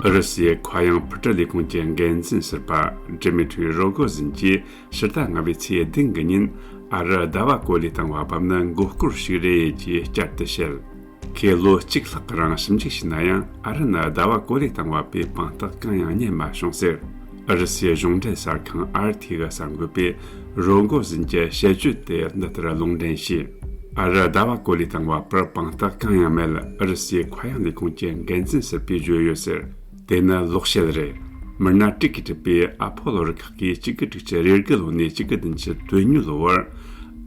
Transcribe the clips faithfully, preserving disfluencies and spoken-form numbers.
ཨུ་རུ་སུའི་མཁའ་དབྱིངས་འཕུར་གྲུ་ལས་ཁུངས་ཀྱི་འགན་འཛིན་ཟུར་པ་ཌི་མི་ཊྲི་རོ་གོ་ཟིན་གྱིས་ཕྱི་ཟླ་ལྔ་པའི་ཚེས་བདུན་གྱི་ཉིན་ཨ་རི་ཟླ་བ་གོ་ལའི་སྟེང་བབས་པ་ནི་མགོ་སྐོར་ཞིག་རེད་ཅེས་བསྐྱར་དུ་བཤད། ཁོས་ལོ་གཅིག་ལྷག་གི་རིང་ཞིབ་འཇུག་བྱས་ན་ཡང་ཨ་རི་ནི་ཟླ་བ་གོ་ལའི་སྟེང་བབས་པའི་པང་རྟགས་གང་ཡང་རྙེད་མ་བྱུང་ཟེར། ཨུ་རུ་སུའི་གཞུང་འབྲེལ་གསར་ཁང་ཨར་ཐི་གི་གསར་འགོད་པས་རོ་གོ་ཟིན་གྱི་དཔྱད་བརྗོད་དེ་འདི་ལྟར་ལུང་འདྲེན་བྱས། ཨ་རི་ཟླ་བ་གོ་ལའི་སྟེང་བབས་པར་པང་རྟགས་གང་ཡང་མེད། ཨུ་རུ་སུའི་མཁའ་དབྱིངས་ལས་ཁུངས་ཀྱི་འགན་འཛིན་ཟུར་པས་བརྗོད་ཡོད་ཟེར། དེ་ནི་ལོག་བཤད་རེད། མི་སྣ་ཀྲིག་གིས་གྲུབ་པའི་ཨ་ཕོ་ལོ་རུ་ཁག་གིས་གཅིག་དགུ་དྲུག་ཅུ་རེ་དགུ་ལོ་ནས་གཅིག་དགུ་བདུན་ཅུ་དོན་གཉིས་ལོ་བར་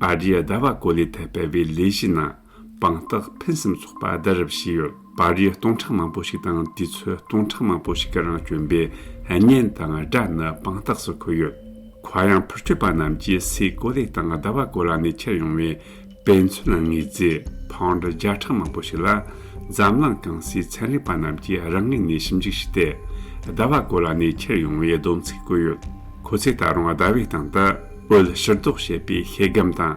ཨ་རིའི་ཟླ་བ་གོ་ལའི་ཐད་སྤེལ་བའི་ལས་གཞིའི་ནང་པང་རྟགས་ཕུན་སུམ་ཚོགས་པ་བསྡུ་རུབ་བྱས་ཡོད། པར་རིས་སྟོང་ཕྲག་མང་པོ་ཞིག་དང་དུས་ཚོད་སྟོང་ཕྲག་མང་པོ་ཞིག་གི་རིང་བསྐྱོན་པའི་བརྙན་དང་སྒྲ་ནི་པང་རྟགས་སུ་འཁོད་ཡོད། མཁའ་དབྱིངས་འཕུར་སྐྱོད་པ་རྣམས་ཀྱིས་སའི་གོ་ལའི་སྟེང་ཟླ་བ་གོ་ལ་ནས་ཁྱེར་ཡོང་བའི་དཔེ་མཚོན་དངོས་རྫས་པའུན་ཌི་བརྒྱ་ཕྲག་མང་པོ་ཞིག་ལ་འཛམ་གླིང་གང་སའི་ཚན་རིག་པ་རྣམས་ཀྱིས་རང་ངོས་ནས་ཞིབ་འཇུག་བྱས་ཏེ། ཟླ་བ་གོ་ལ་ནས་ཁྱེར་ཡོང་བའི་སྡོམ་ཚིག་བཀོད་ཡོད། ཁོ་ཚོས་ད་རུང་ཟླ་བའི་སྟེང་དུ་འོད་ཕྱིར་ལྡོག་བྱེད་པའི་ཤེལ་སྒམ་དང་།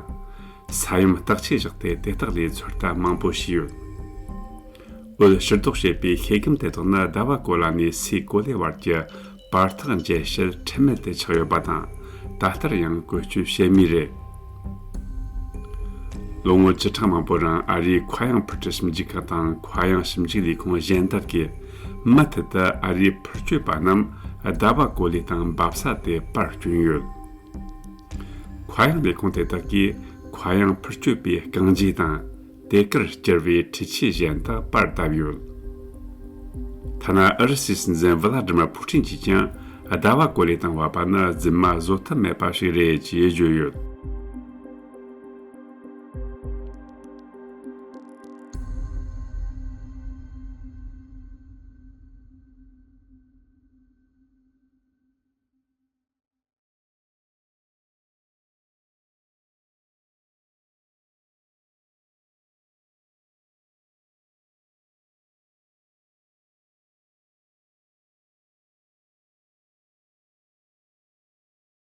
ས་ཡོམ་བརྟག་དཔྱད་བཞག་སྟེ་དེ་དག་ལས་ཚོད་ལྟ་མང་པོ་བྱས་ཡོད། འོད་ཕྱིར་ལྡོག་བྱེད་པའི་ཤེལ་སྒམ་དེ་དག་ནི་ཟླ་བ་གོ་ལ་ནས་སའི་གོ་ལའི་བར་གྱི་བར་ཐག་འཇལ་བྱེད་འཕྲལ་མེད་དུ་ཆགས་ཡོད་པ་དང་། ད་ལྟར་ཡང་བཀོལ་སྤྱོད་བྱེད་མུས་རེད། ལོ་ངོ་བཅུ་ཕྲག་མང་པོའི་རིང་ཨ་རིའི་མཁའ་དབྱིངས་འཕུར་གྲུ་ཞིབ་འཇུག་ཁང་དང་མཁའ་དབྱིངས་ཞིབ་འཇུག་ལས་ཁུངས་གཞན་དག་གིས་མུ་མཐུད་དུ་ཨ་རིའི་འཕུར་སྐྱོད་པ་རྣམས་ཟླ་བ་གོ་ལའི་སྟེང་འབབ་ས་དེ་པར་བསྐྱོན་ཡོད། མཁའ་དབྱིངས་ལས་ཁུངས་དེ་དག་གིས་མཁའ་དབྱིངས་འཕུར་སྐྱོད་པའི་རྐང་རྗེས་དང་། དེ་གར་བསྐྱུར་བའི་འཕྲུལ་ཆས་གཞན་དག་པར་བཏབ་ཡོད། ཐ་ན་ཨུ་རུ་སུའི་སྲིད་འཛིན་ཝི་ལ་ཏི་མར་ཕུ་ཏིན་གྱིས་ཀྱང་ཟླ་བ་གོ་ལའི་སྟེང་བབས་པ་ནི་རྫུན་མ་བཟོད་ཐབས་མེད་པ་ཞིག་རེད་ཅེས་བརྗོད་ཡོད།